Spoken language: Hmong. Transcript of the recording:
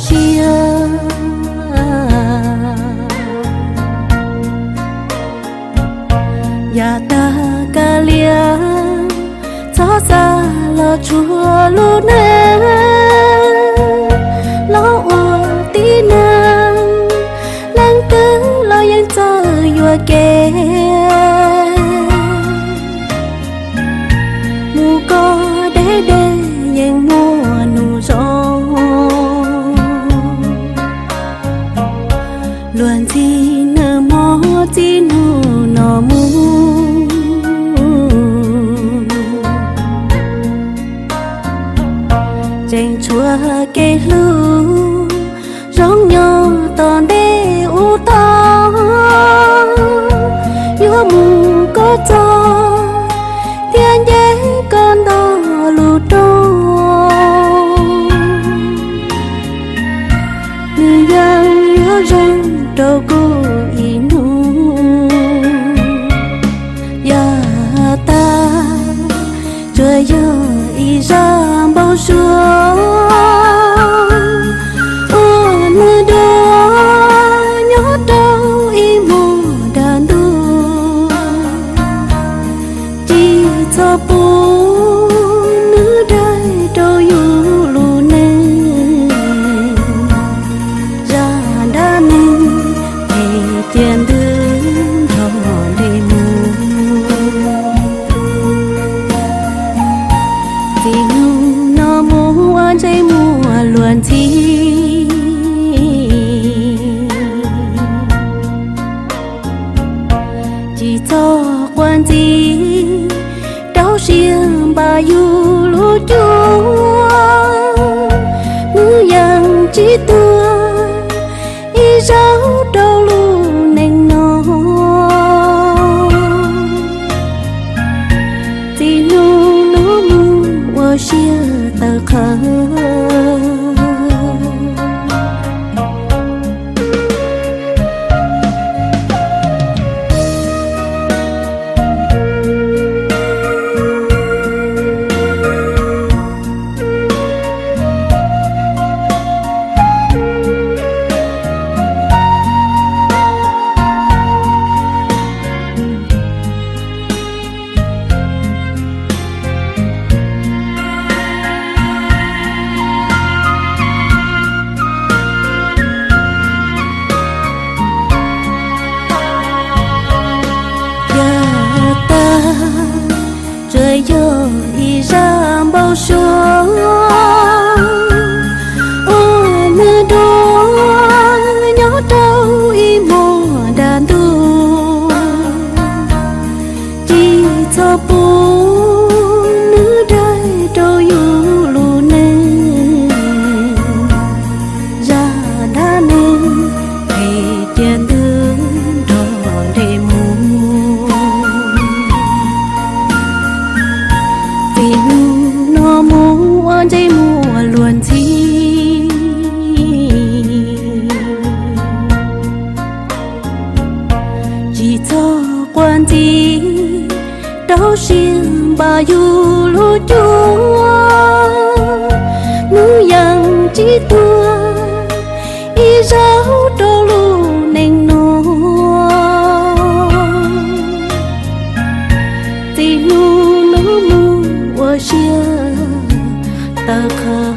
siab. Yav tag kav liam, txhob xav los tsuag lub neej los ua tib neeg, leej twg los yeej txawj yuam kev. Mus koj deb deb yeej muaj nus zoo, luag ntxhi nag hmo txij hnub no mus, tseem tshuav kev hlub zoo nyob tom ntej ub tod. Yuav mus koj txog thiab nce koj nto lus rooj, nws yeej yuav zoo rau kuv ib hnub. Yav tag tsuas yog ib zaj npau suav uas nws dua nyob rau ib hmos dag ntuj. Tsis txhob pub nws daig rau yus lub neej, zaj dab neeg phem cia ntws nrog dej mus. Txij hnub no mus ua ntsej muag luag ntxhi, tsis txhob quav ntxi rau siab npam yus lub cuab. Hnub yeej tsis tuag ib zaug rau lub neej no. Txij hnub no mus ua siab tawv qhawv. Yav tag tsuas yog ib zaj npau suav uas nws dua nyob rau ib hmos dag ntuj. Tsis txhob pub nws daig rau yus lub neej, zaj dab neeg phem cia ntws nrog dej mus. Txij hnub no mus ua ntsej muag luag ntxhi, tsis txhob quav ntxi rau siab npam yus lub cuab. Hnub yeej tsis tuag ib zaug rau lub neej no. Txij hnub no mus ua siab tawv qhawv.